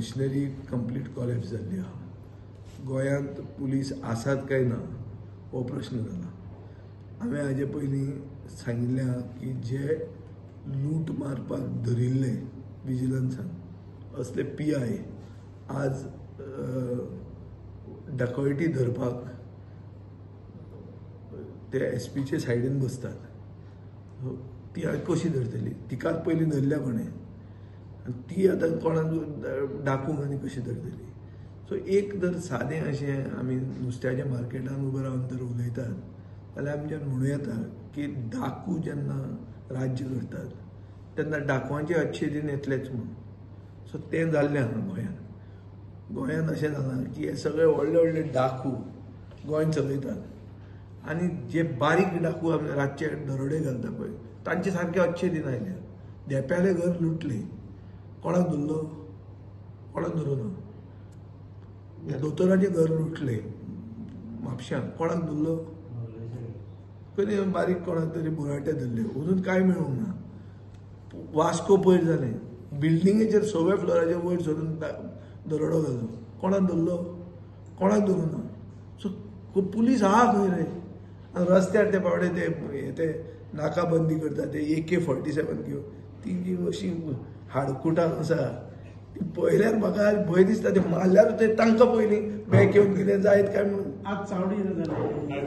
Commissionary complete collapse जाल्ली आहा. गोंयांत पुलीस आसात काय ना हो प्रश्न जाला. हांवें हाजे पयलीं सांगिल्लें आहा की जे लूट मारपाक धरिल्ले विजिलन्सान असले PI आज डकॉयटी धरपाक ते SPचे सायडीन बसतात. ती कशी धरतली? तिकाच पयलीं धरल्या कोणें आनी ती आतां कोणाक डाकूंक आनी कशी धरतली? सो एक जर सादें अशें आमी नुस्त्याच्या मार्केटान उबे रावन जर उलयतात जाल्यार आमच्यान म्हणूं येता की डाकू जेन्ना राज्य करतात तेन्ना डाकुवांचे अच्छे दिन येतलेच म्हणून. सो तें जाल्लें आहा गोंयांत. गोंयांत अशें जालां की हे सगळे व्हडले व्हडले डाकू गोंय चलयतात आनी जे बारीक डाकू आमी रातचे दरोडे घालता पळय तांचे सारके अच्छे दिन आयले. धेंप्यालें घर लुटलें, कोणाक धरलो? कोणाक धरूं ना. दोतोराचें घर लुटलें म्हापश्यां, कोणाक धरलो? खंय बारीक कोणाक तरी बुराटे धरले, अजून कांय मेळूंक ना. वास्को पयर जालें, बिल्डिंगेचेर 6व्या फ्लोराचेर वयर सरून दरोडो घालो, कोणाक धरलो? कोणाक धरूं ना. सो पुलीस आहा खंय रे? आनी रस्त्यार ते बावडे ते ते नाकाबंदी करता, ते AK-47 घेवन ती जी अशी हाडकुटां आसा ती पळयल्यार म्हाका भंय दिसता. ते मारल्यार ते तांकां पयलीं बॅक येवन कितें जायत काय म्हणून. आज चावडी जालें.